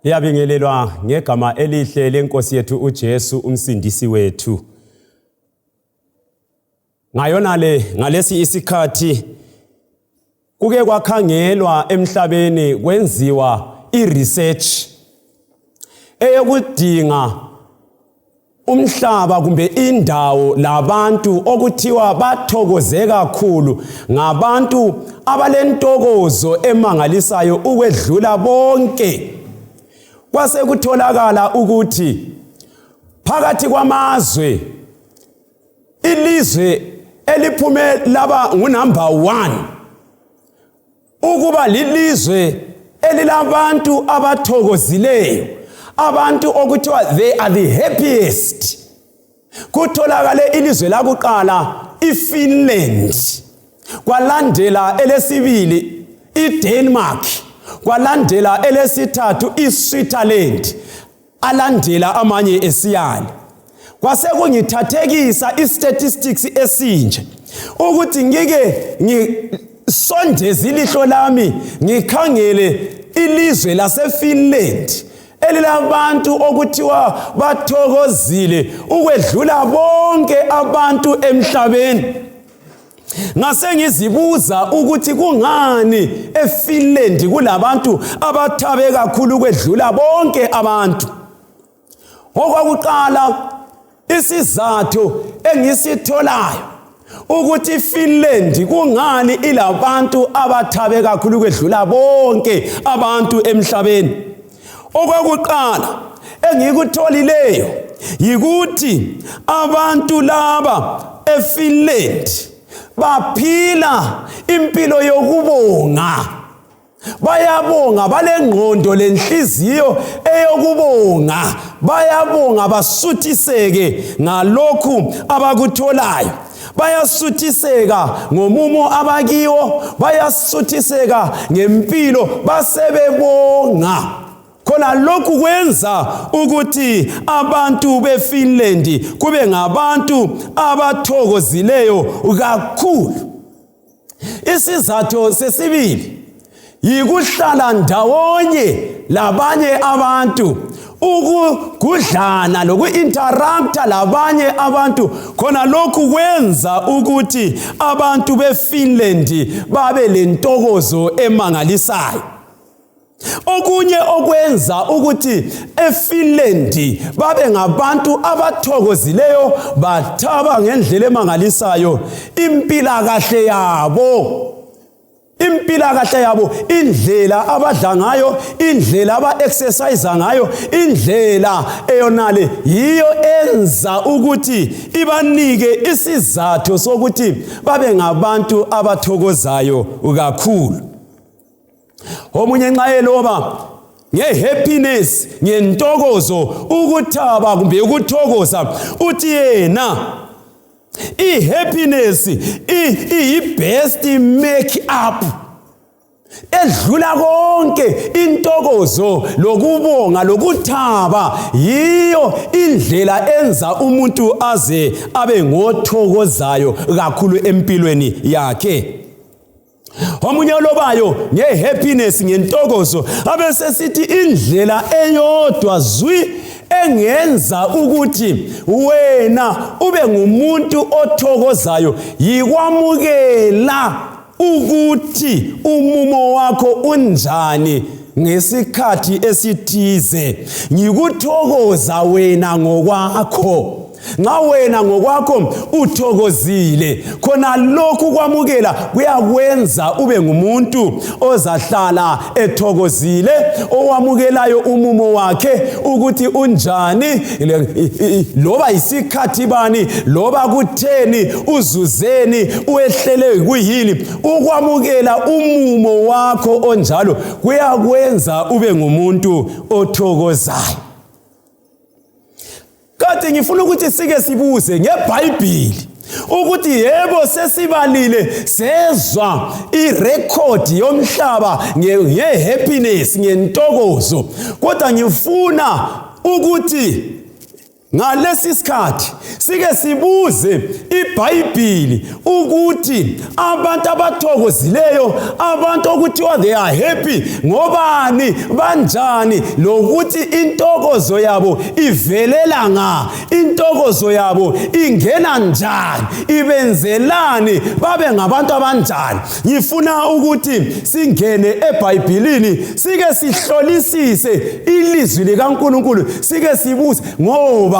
Liyabingelelwa ngegama elihle lenkosi yethu uJesu umsindisi wethu. Ngayona le ngalesi isikhathi kuke kwakhangelwa emhlabeni kwenziwa i-research eyokudinga umhlaba kumbe indawo labantu okuthiwa bathokoze kakhulu ngabantu abalentokozo emangalisayo ukwedlula bonke. Kwasekutholakala ukuthi phakathi kwamazwe ilizwe eliphume laba ngunumber 1 ukuba lilizwe elilabantu abathokozileyo, abantu okuthiwa they are the happiest, kutholakale ilizwe lakuqala iFinland, kwalandela elesibili iDenmark, kwalandela elesithathu iSwitzerland, alandela amanye esiyale. Kwasekungithathekisa i-statistics esinje ukuthi ngike ngisondeze ilihlo lami ngikhangele ilizwe laseFinland elilabantu okuthiwa bathokozile ukwedlula bonke abantu emhlabeni. Ngase ngizibuza ukuthi kungani eFinland kulabantu abathabe kakhulu ukwedlula bonke abantu. Okwakuqala, isizathu engisitholayo ukuthi iFinland kungani ilabantu abathabe kakhulu ukwedlula bonke abantu emhlabeni. Okwakuqala engikutholileyo yikuthi abantu laba eFinland baphila impilo yokubonga. Bayabonga, balengqondo lenhliziyo eyokubonga. Bayabonga basuthiseke ngalokhu abakutholayo. Bayasuthiseka ngomumo abakiwo, bayasuthiseka ngempilo, basebebonga. Khona lokhu kwenza ukuthi abantu beFinland kube ngabantu abathokozileyo kakhulu. Isizatho sesibili yikuhlala ndawonye labanye abantu, ukugudlana loku-interacta labanye abantu. Khona lokhu kwenza ukuthi abantu beFinland babe lentokozo emangalisayo. Okunye okwenza ukuthi eFinland babe ngabantu abathokozileyo, bathaba ngendlela emangalisayo, impilakahle yabo. Impilakahle yabo, indlela abadla ngayo, indlela aba-exercise ngayo, indlela eyonale yiyo enza ukuthi ibanike isizathu sokuthi babe ngabantu abathokozayo kakhulu. Omunye nxa eloba ngehappiness, ngentokozo, ukuthaba kumbe ukuthokoza, uthi yena i-happiness iyi-best make up edlula konke. Intokozo lokubonga lokuthaba yiyo indlela enza umuntu aze abe ngothokozayo kakhulu empilweni yakhe. Omunye olobayo ngehappiness, ngentokozo, abesesithi indlela eyodwa zwi engenza ukuthi wena ube ngumuntu othokozayo yikwamukela ukuthi umumo wakho unjani ngesikhathi esithize. Ngikuthokoza wena ngokwakho. Nxa wena ngokwakho uthokozile, khona lokhu kwamukela kuyakwenza ube ngumuntu ozahlala ethokozile, owamukelayo umumo wakhe ukuthi unjani, loba yisikhathi bani, loba kutheni, uzuzeni, uwehlele kuyini. Ukwamukela umumo wakho onjalo kuyakwenza ube ngumuntu othokozayo. Kade ngifuna ukuthi sike sibuze ngeBhayibhili ukuthi yebo sesibalile sezwa irekhodi yomhlaba ngehappiness, ngentokozo, kodwa ngifuna ukuthi Ngalesi sikhathi sike sibuze iBhayibhili ukuthi abantu abathokozileyo, abantu okuthiwa they are happy ngobani, banjani, lokuthi intokozo yabo ivelela nga, intokozo yabo ingena njani, ibenzelani, babe ngabantu abanjani. Ngifuna ukuthi singene eBhayibhilini sike sihlolisise ilizwi likaNkulunkulu, sike sibuze, ngoba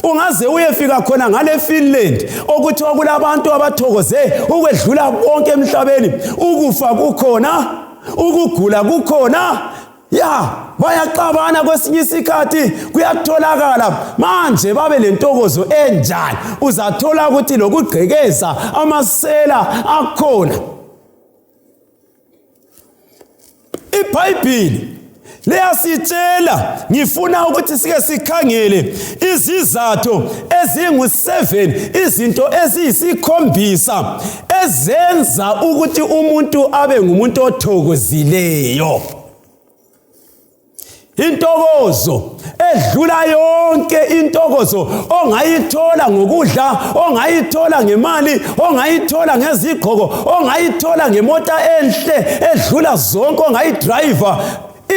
ungaze uyefika khona ngale Finland okuthiwa kulabantu abathokoze ukwedlula bonke emhlabeni, ukufa kukhona, ukugula kukhona, ya bayaxabana kwesinye isikhathi kuyatholakala. Manje babe lentokozo enjani? Uzathola ukuthi lokugqekeza amasela akhona. IBhayibhili liyasitshela, ngifuna ukuthi sike sikhangele izizathu ezingu-7, izinto eziyisikhombisa ezenza ukuthi umuntu abe ngumuntu othokozileyo. Intokozo edlula yonke intokozo ongayithola ngokudla, ongayithola ngemali, ongayithola ngezigqoko, ongayithola ngemota enhle edlula zonke ongayidrayiva,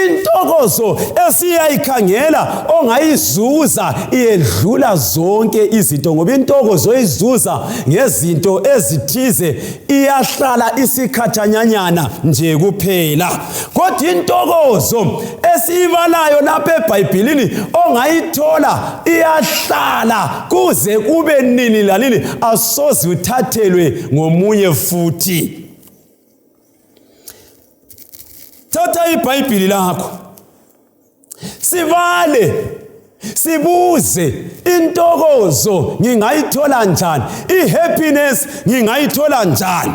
intokozo esiyayikhangela ongayizuza iyedlula zonke izinto, ngoba intokozo oyizuza ngezinto ezithize iyahlala isikhatshanyanyana nje kuphela. Kodwa intokozo esiyibalayo lapha eBhayibhilini ongayithola iyahlala kuze kube nini lanini, asoze uthathelwe ngomunye futhi. Thatha iBhayibhili lakho sibale, sibuze, intokozo ngingayithola njani? I-happiness ngingayithola njani?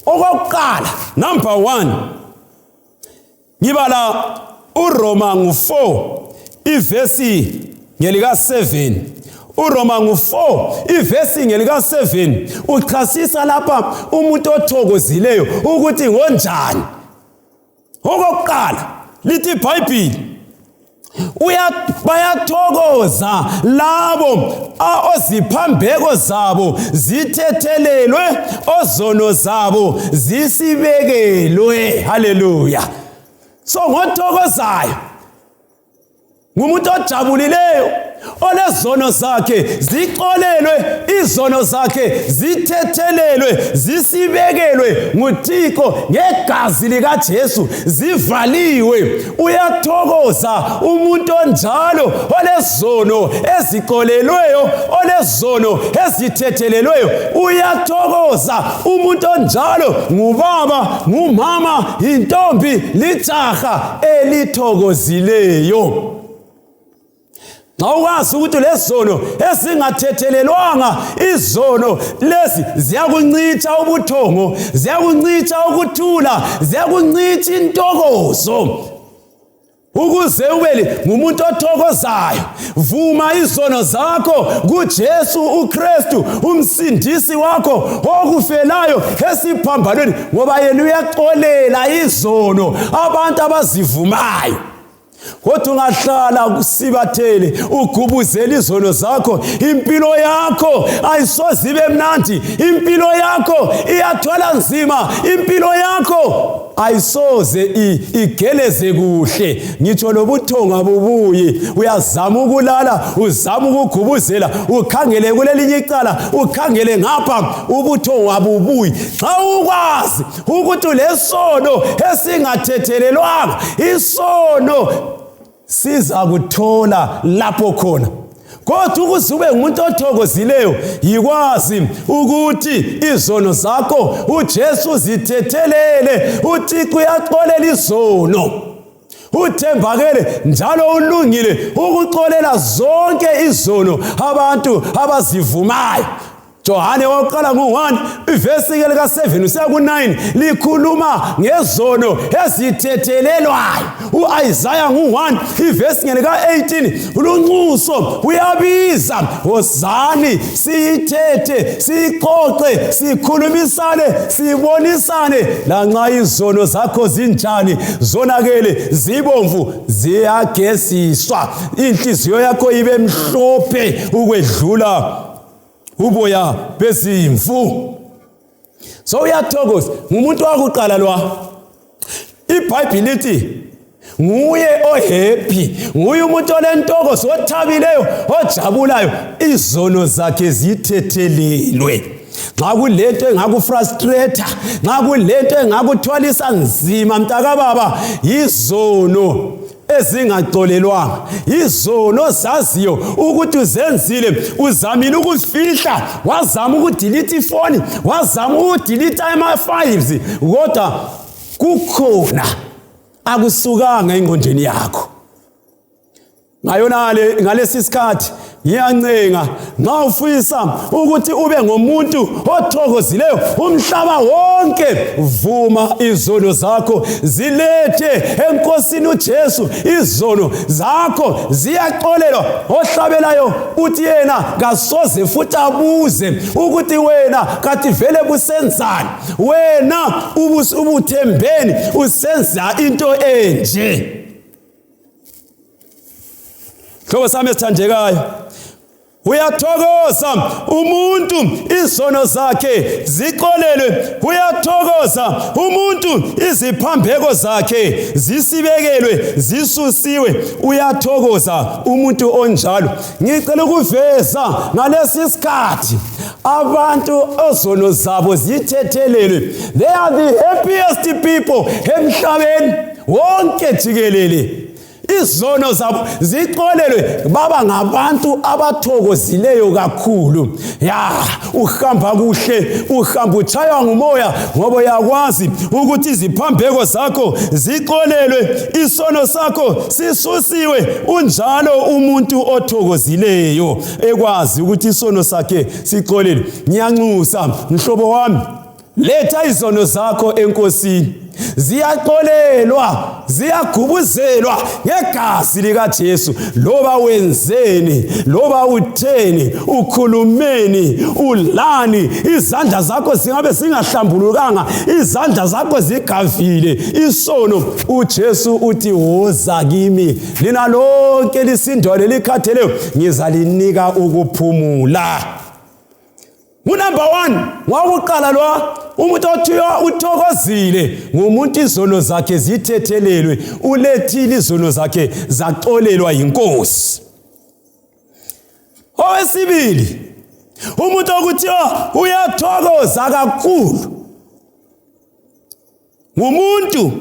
Okokuqala, number 1, ngibala uRoma ngu-4 ivesi ngelika-7. uRoma ngu-4 ivesi ngelika-7 uchasisa lapha umuntu othokozileyo ukuthi ngonjani. Okokuqala lithi iBhayibhili, bayathokoza labo oziphambeko zabo zithethelelwe, ozono zabo zisibekelwe. Haleluya! So ngothokozayo ngumuntu ojabulileyo, olezono zakhe zixolelwe, izono zakhe zithethelelwe, zisibekelwe nguThixo ngegazi likaJesu, zivaliwe. Uyathokoza umuntu onjalo, olezono ezixolelweyo, olezono ezithethelelweyo. Uyathokoza umuntu onjalo, ngubaba, ngumama, yintombi, lijaha elithokozileyo. Nxa ukwazi ukuthi lezono ezingathethelelwanga, izono lezi ziyakuncitsha ubuthongo, ziyakuncitsha ukuthula, ziyakuncitsha intokozo. Ukuze ube ngumuntu othokozayo, vuma izono zakho kuJesu uKristu umsindisi wakho okufelayo esiphambanweni, ngoba yena uyaxolela izono abantu abazivumayo. Kodwa ungahlala kusibathele ugubuzela izono zakho, impilo yakho ayisoze ibe mnandi, impilo yakho iyathwala nzima, impilo yakho ayisoze igeleze kuhle, ngitsho lobuthongo abubuyi. Uyazama ukulala, uzama ukugubuzela, ukhangele kulelinye icala, ukhangele ngapha, ubuthongo abubuyi. Xa ukwazi ukuthi lesono esingathethelelwanga, isono siza kuthola lapho khona. Kodwa ukuze ube ngumuntu othokozileyo, yikwazi ukuthi izono zakho uJesu zithethelele. UThixo uyaxolela izono, uthembakele njalo ulungile ukuxolela zonke izono abantu abazivumayo. Johane wokuqala ngu-1 ivesi ke lika-7 usiya ku-9 likhuluma ngezono ezithethelelwayo. U-Isaya ngu-1 ivesi ngelika-18 lunxuso uyabiza, wozani siyithethe, siyixoxe, sikhulumisane, sibonisane. Lanxa izono zakho zinjani, zonakele, zibomvu, ziyageziswa, inhliziyo yakho ibe mhlophe ukwedlula uboya bezimvu. So uyathokoza ngumuntu wakuqala lwa. IBhayibhili lithi nguye ohappy, nguye umuntu olentokozo, othabileyo, ojabulayo, izono zakhe zithethelelwe. Nxa kulento engakufrustrata, nxa kulento engakuthwalisa nzima mntakababa, yizono ezingaxolelwanga, izono zaziyo ukuthi uzenzile, uzamile ukufihla, wazama ukudilitha ifoni, wazama ukudilitha ama-files, kodwa kukhona akusukanga engqondweni yakho. Ngayonale ngalesi sikhathi ngiyancenga, nxa ufisa ukuthi ube ngumuntu othokozileyo umhlaba wonke, vuma izono zakho, zilethe eNkosini uJesu, izono zakho ziyaxolelwa. Ohlabelayo uthi yena kasoze futhi abuze ukuthi wena kathi vele busenzani, wena ubuthembeni usenza into enje. Hlobo sami esithandekayo, uyathokoza umuntu izono zakhe zixolelwe, uyathokoza umuntu iziphambeko zakhe zisibekelwe, zisusiwe, uyathokoza umuntu onjalo. Ngicela ukuveza ngalesi sikhathi abantu ozono zabo zithethelelwe, they are the happiest people emhlabeni wonke jikelele. Izono zabo zixolelwe, baba ngabantu abathokozileyo kakhulu. Ya, uhamba kuhle, uhamba utshaywa ngumoya, ngoba uyakwazi ukuthi iziphambeko zakho zixolelwe, isono sakho sisusiwe. Unjalo umuntu othokozileyo ekwazi ukuthi isono sakhe sixolelwe. Ngiyanxusa mhlobo wami, letha izono zakho eNkosini, ziyaxolelwa, ziyagubuzelwa ngegazi likaJesu. Loba wenzeni, loba utheni, ukhulumeni, ulani, izandla zakho zingabe zingahlambulukanga, izandla zakho zigavile isono, uJesu uthi woza kimi lina lonke lisindwa lelikhatheleyo, ngizalinika ukuphumula. Unumber 1 wakuqala lwa umuntu othiwa uthokozile ngumuntu izono zakhe zithethelelwe, ulethile izono zakhe zaxolelwa yiNkosi. Owesibili umuntu okuthiwa uyathokoza kakhulu ngumuntu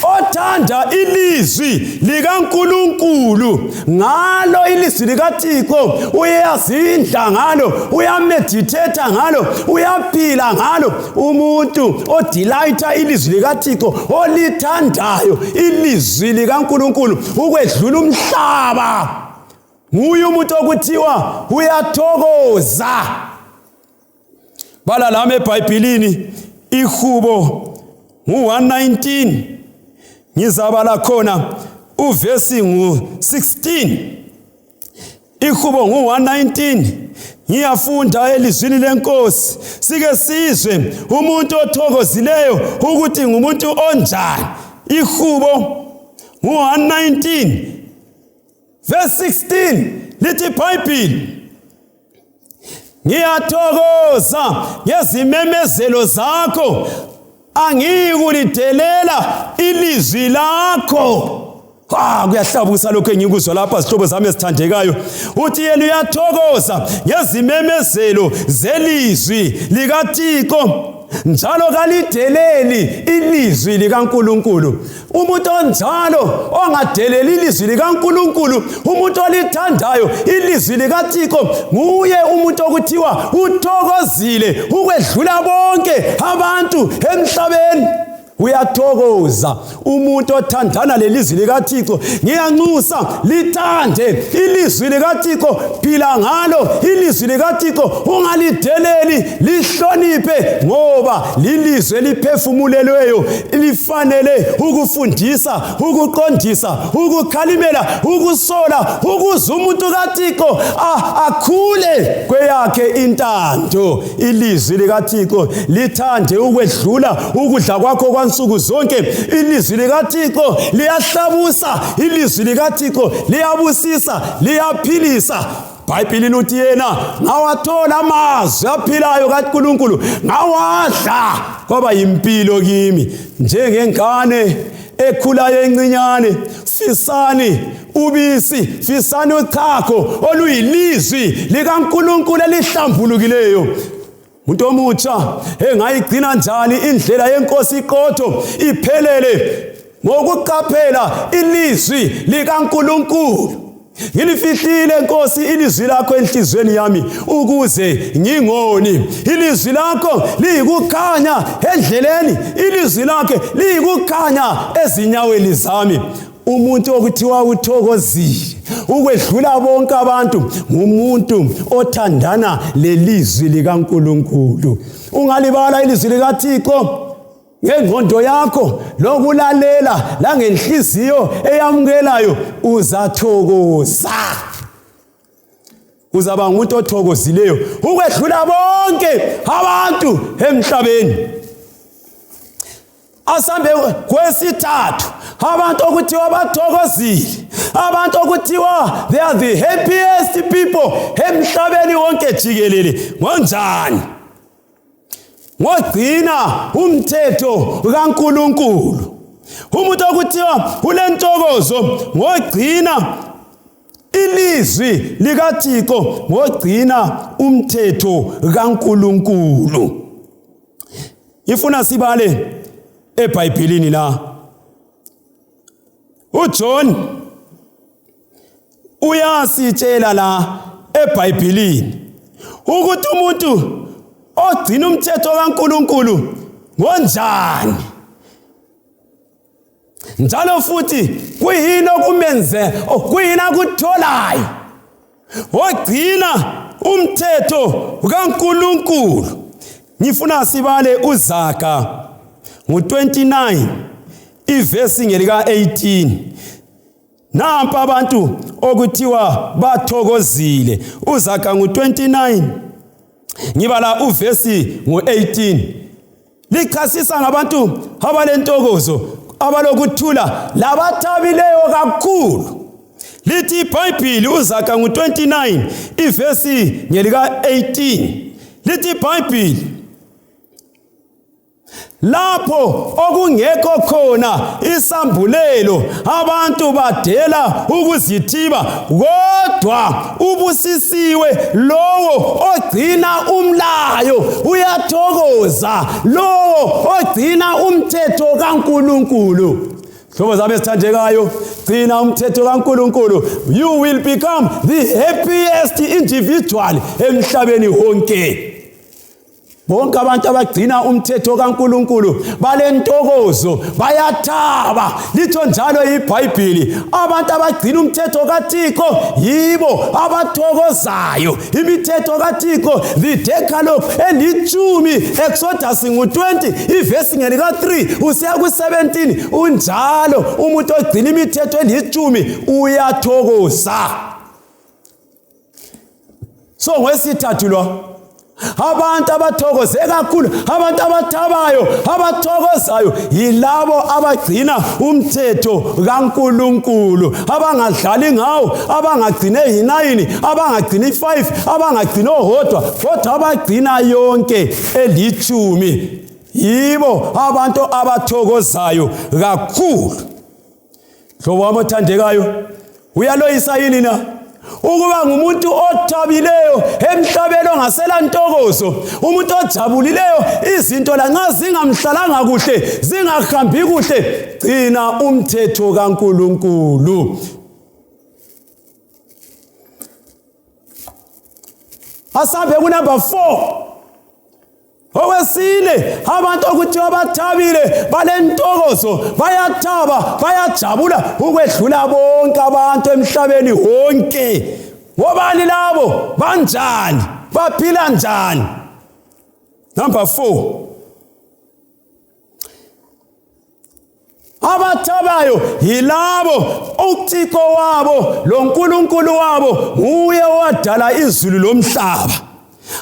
othanda ilizwi likaNkulunkulu. Ngalo ilizwi likaThixo uyazindla ngalo, uyamedithetha ngalo, uyaphila ngalo. Umuntu odilayitha ilizwi likaThixo, olithandayo ilizwi likaNkulunkulu ukwedlula umhlaba, nguye umuntu okuthiwa uyathokoza. Bala lami eBhayibhilini ihubo ngu-119, ngizabala khona uvesi ngu-16. Ihubo ngu-119, ngiyafunda elizwini lenkosi, sike sizwe umuntu othokozileyo ukuthi ngumuntu onjani. Ihubo ngu-119 verse 16 lithi iBhayibhili, ngiyathokoza ngezimemezelo zakho, angiyikulidelela ilizwi lakho. Ah, kuyahlabusa lokho engikuzwa lapha, zihlobo zami ezithandekayo. Uthi yena uyathokoza ngezimemezelo zelizwi likaThixo, njalo kalideleli ilizwi likaNkulunkulu. Umuntu onjalo ongadeleli ilizwi likaNkulunkulu, umuntu olithandayo ilizwi likaThixo, nguye umuntu okuthiwa uthokozile ukwedlula bonke abantu emhlabeni. Uyathokoza umuntu othandana lelizwi likaThixo. Ngiyanxusa, lithande ilizwi likaThixo, phila ngalo ilizwi likaThixo, ungalideleli, lihloniphe, ngoba lilizwi eliphefumulelweyo, lifanele ukufundisa, ukuqondisa, ukukhalimela, ukusola, ukuze umuntu kaThixo akhule kweyakhe intando. Ilizwi likaThixo lithande ukwedlula ukudla kwakho kwansuku zonke. Ilizwi likaThixo liyahlabusa, ilizwi likaThixo liyabusisa, liyaphilisa. Bhayibhili luthi yena ngawathola amazwi aphilayo kaNkulunkulu, ngawadla kwaba yimpilo kimi. Njengengane ekhulayo encinyane, fisani ubisi, fisani uchago oluyilizwi likaNkulunkulu elihlambulukileyo. Umuntu omutsha engayigcina njani indlela yenkosi iqotho iphelele? Ngokuqaphela ilizwi likaNkulunkulu. Ngilifihlile Nkosi ilizwi lakho enhliziyweni yami ukuze ngingoni. Ilizwi lakho liyikukhanya endleleni, ilizwi lakhe liyikukhanya ezinyaweni zami. Umuntu okuthiwa uthokozile ukwedlula bonke abantu ngumuntu othandana lelizwi likaNkulunkulu. Ungalibala ilizwi likaThixo ngengqondo yakho lokulalela langenhliziyo eyamukelayo, uzathokoza. Uzaba ngumuntu othokozileyo ukwedlula bonke abantu emhlabeni. Asambe kwesithathu, abantu okuthiwa bathokozile, abantu okuthiwa they are the happiest people emhlabeni wonke jikelele, ngonjani? Ngogcina umthetho kaNkulunkulu. Umuntu okuthiwa ulentokozo ngogcina ilizwi likaThixo, ngogcina umthetho kaNkulunkulu. Ifuna sibale eBhayibhelini la. UJohn uyasitshela la eBhayibhelini ukuthi umuntu ogcina umthetho kaNkulunkulu ngonjani, njalo futhi kuyini okumenze, kuyini akutholayo ogcina umthetho kaNkulunkulu. Ngifuna sibale uZaga ngo-29 ivesi ngelika 18. Nampa abantu okuthiwa bathokozile. UZaga ngu-29, ngibala uvesi ngu-18, lichasisa ngabantu abalentokozo, abalokuthula, labathabileyo kakhulu. Lithi iBhayibhili, uZaga ngu-29 ivesi ngelika-18, lithi iBhayibhili, lapho okungekho khona isambulelo abantu badela ukuzithiba, kodwa ubusisiwe lowo ogcina umlayo. Uyathokoza lowo ogcina umthetho kaNkulunkulu. Hlobo zami ezithandekayo, gcina umthetho kaNkulunkulu, you will become the happiest individual emhlabeni wonke. Bonke abantu abagcina umthetho kaNkulunkulu balentokozo, bayathaba. Litho njalo iBhayibhili, abantu abagcina umthetho kaThixo yibo abathokozayo. Imithetho kaThixo, the Decalogue elitshumi, Exodus ngu-20 ivesi ngelika-3 usiya ku-17. Unjalo umuntu ogcina imithetho elitshumi uyathokoza. So ngwesithathu lo, abantu abathokoze kakhulu, abantu abathabayo, abathokozayo yilabo abagcina umthetho kaNkulunkulu, abangadlali ngawo, abangagcine yi-9, abangagcini i-5, abangagcini owodwa, kodwa abagcina yonke elitshumi, yibo abantu abathokozayo kakhulu. Hlobo wami othandekayo, uyaloyisa yini na ukuba ngumuntu othabileyo emhlabeni ongasela ntokozo, umuntu ojabulileyo izinto lanxa zingamhlalanga kuhle, zingahambi kuhle? Gcina umthetho kaNkulunkulu. Asambe kunumber 4. Okwesine, abantu okuthiwa bathabile balentokozo, bayathaba, bayajabula ukwedlula bonke abantu emhlabeni wonke. Ngobani labo? Banjani? Baphila njani? Number 4. Abathabayo yilabo uThixo wabo loNkulunkulu wabo nguye owadala izulu lomhlaba.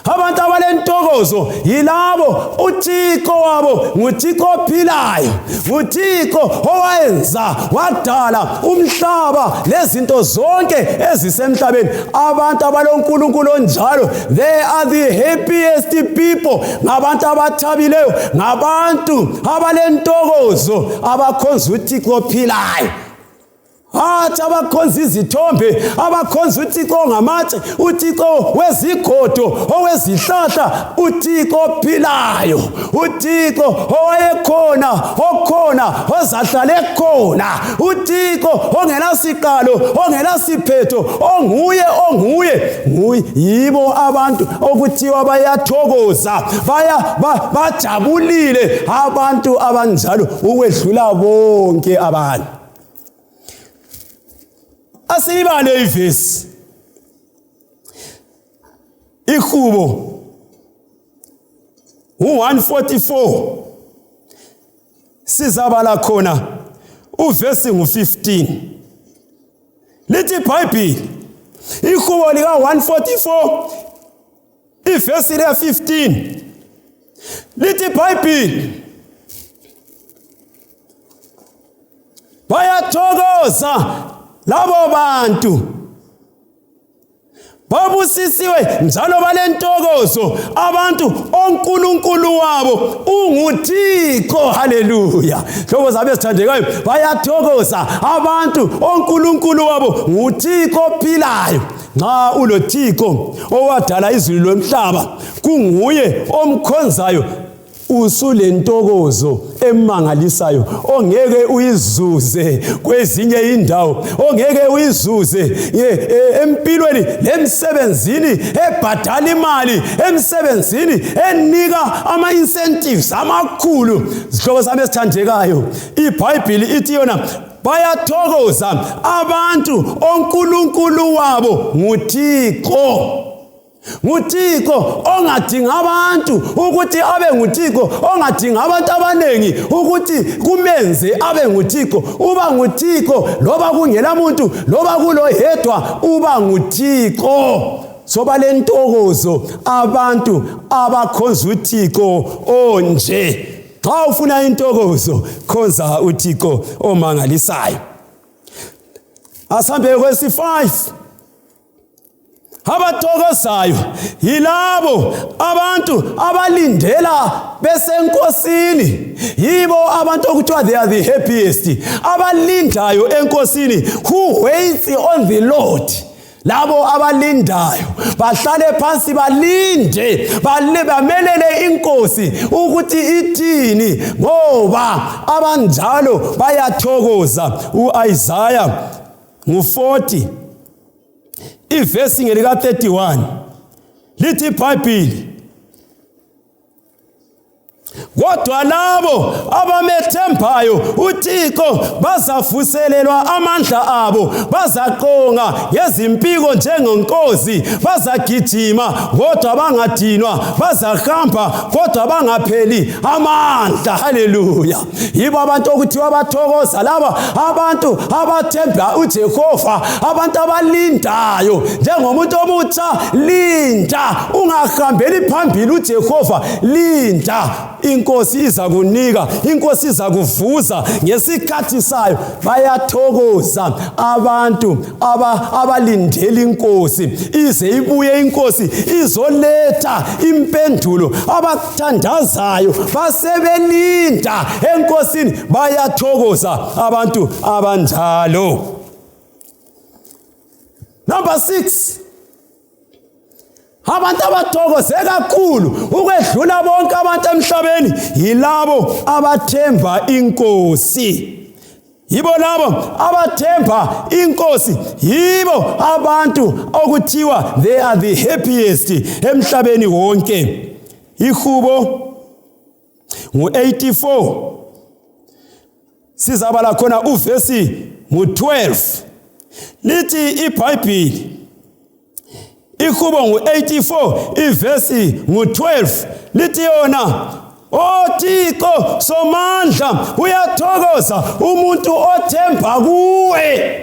Abantu abalentokozo yilabo uThixo wabo nguThixo ophilayo, nguThixo owayenza wadala umhlaba lezinto zonke ezisemhlabeni. Abantu abaloNkulunkulu onjalo, they are the happiest people, ngabantu abathabileyo, ngabantu abalentokozo, abakhonza uThixo ophilayo. Hathi abakhonza izithombe, abakhonza uThixo ongamatshe, uThixo wezigodo, owezihlahla, uThixo ophilayo, uThixo owayekhona, okhona, ozahlala ekhona, uThixo ongenasiqalo, ongenasiphetho, onguye, onguye, nguye. Yibo abantu okuthiwa bayathokoza, baya bajabulile abantu abanjalo ukwedlula bonke abantu. Asiyibale ivesi. Ihubo u-144 sizabala khona uvesi ngu-15. Lithi iBhayibhili, ihubo lika-144 ivesi lika-15 lithi iBhayibhili, bayathokoza labo bantu babusisiwe njalo balentokozo abantu oNkulunkulu wabo unguThixo. Haleluya! Hlobo zami ezithandekayo, bayathokoza abantu oNkulunkulu wabo nguThixo ophilayo. Nxa uloThixo owadala izulu lomhlaba, kunguye omkhonzayo, usulentokozo emangalisayo ongeke uyizuze kwezinye indawo, ongeke uyizuze empilweni lemsebenzini ebhadala imali, emsebenzini enika ama-incentives amakhulu. Zihlobo zami ezithandekayo, iBhayibhili ithi yona bayathokoza abantu oNkulunkulu wabo nguThixo. NguThixo ongadinga abantu ukuthi abe nguThixo, ongadinga abantu abanengi ukuthi kumenze abe nguThixo. Uba nguThixo loba kungela muntu, loba kuloyedwa, uba nguThixo. Soba lentokozo abantu abakhonza uThixo onje. Xa ufuna intokozo, khonza uThixo omangalisayo. Asambe kwesi-5. Abathokozayo yilabo abantu abalindela besenkosini, yibo abantu okuthiwa they are the happiest, abalindayo enkosini, who waits on the Lord. Labo abalindayo bahlale phansi balinde, bamelele inkosi ukuthi ithini, ngoba abanjalo bayathokoza. U-Isaya ngu-40 ivesi ngelika 31 lithi iBhayibhili, kodwa labo abamethembayo uThixo bazavuselelwa amandla abo, bazaqonga ngezimpiko njengenkozi, bazagijima kodwa bangadinwa, bazahamba kodwa bangapheli amandla. Haleluya! Yibo abantu okuthiwa bathokoza laba, abantu abathemba uJehova, abantu abalindayo. Njengomuntu omutsha, linda, ungahambeli phambili uJehova, linda, inkosi izakunika, inkosi izakuvuza ngesikhathi sayo. Bayathokoza abantu abalindela inkosi ize ibuye, inkosi izoletha impendulo. Abathandazayo basebelinda enkosini, bayathokoza abantu abanjalo. Number 6, abantu abathokoze kakhulu ukwedlula bonke abantu emhlabeni yilabo abathemba inkosi. Yibo labo abathemba inkosi, yibo abantu okuthiwa they are the happiest emhlabeni wonke. Ihubo ngu-84, sizabala khona uvesi ngu-12. Lithi iBhayibhili, ihubo ngu-84, ivesi ngu-12, lithi yona: "O Thixo Somandla, uyathokoza umuntu othemba kuwe."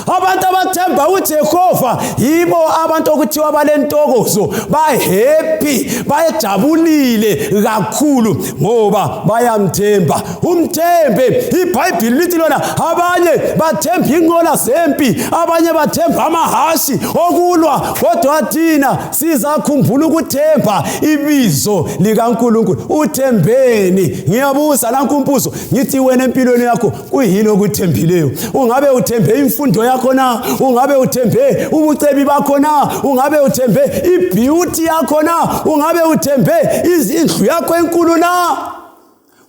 Abantu abathemba uJehova yibo abantu okuthiwa balentokozo, bahappy, bayajabulile kakhulu ngoba bayamthemba. Umthembe. IBhayibhili lithi lona abanye bathemba inqola zempi, abanye bathemba amahashi okulwa, kodwa thina sizakhumbula ukuthemba ibizo likaNkulunkulu. Uthembeni? Ngiyabuza lankumbuzo, ngithi wena empilweni yakho kuyini okuthembileyo? Ungabe uthembe imfundo yakho na? Ungabe uthembe ubucebi bakho na? Ungabe uthembe ibeauty yakho na? Ungabe uthembe indlu yakho enkulu na?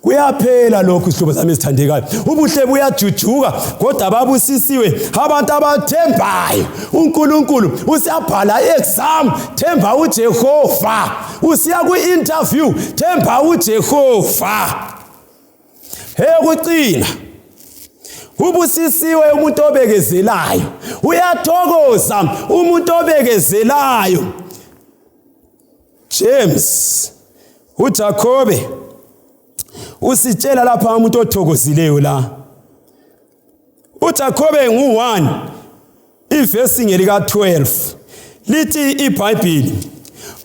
Kuyaphela lokhu, izihlobo zami ezithandekayo, ubuhle buyajujuka, kodwa babusisiwe abantu abathembayo uNkulunkulu. Usiyabhala i-exam, themba uJehova. Usiya kwi-interview, themba uJehova. Eyokugcina, ubusisiwe umuntu obekezelayo, uyathokoza umuntu obekezelayo. James, uJakobe usitshela lapha umuntu othokozileyo la. UJakobe ngu-1, ivesi ngelika-12, lithi iBhayibhili: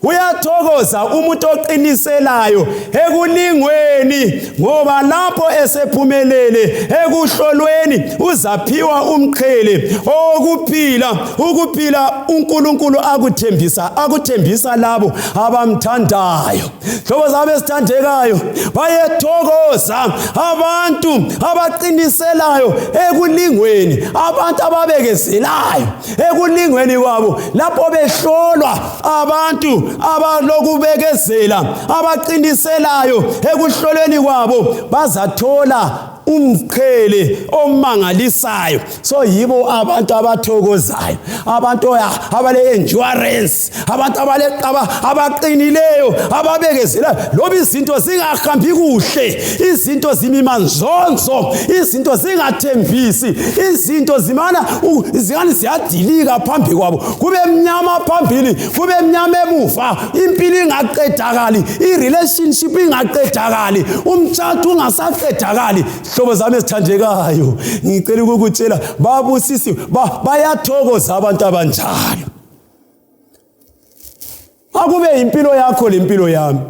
"Uyathokoza umuntu oqiniselayo ekulingweni, ngoba lapho esephumelele ekuhlolweni uzaphiwa umqhele owokuphila, ukuphila uNkulunkulu akuthembisa labo abamthandayo." Hlobo zami ezithandekayo, bayethokoza abantu abaqiniselayo ekulingweni, abantu ababekezelayo ekulingweni kwabo lapho behlolwa, abantu abalokubekezela, abaqiniselayo ekuhlolweni kwabo bazathola umqhele omangalisayo. So yibo abantu abathokozayo, abantu abale endurance, abantu abaqinileyo, ababekezelayo loba izinto zingahambi kuhle, izinto zimi manzonzo, izinto zingathembisi, izinto zimana zingani ziyadilika phambi kwabo, kube mnyama phambili, kube mnyama emuva, impilo ingaqedakali, i-relationship ingaqedakali, umtshato ungasaqedakali. Hlobo zami ezithandekayo, ngicela ukukutshela, babusisiwe, bayathokoza abantu abanjalo. Akube impilo yakho lempilo yami,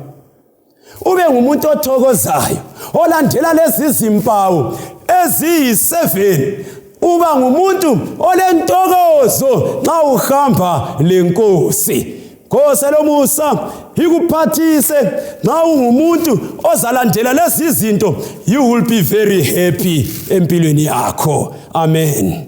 ube ngumuntu othokozayo olandela lezi zimpawu eziyi-7. Uba ngumuntu olentokozo nxa uhamba lenkosi. Nkosi lomusa ikuphathise. Nxa ungumuntu ozalandela lezi zinto, you will be very happy empilweni yakho. Amen.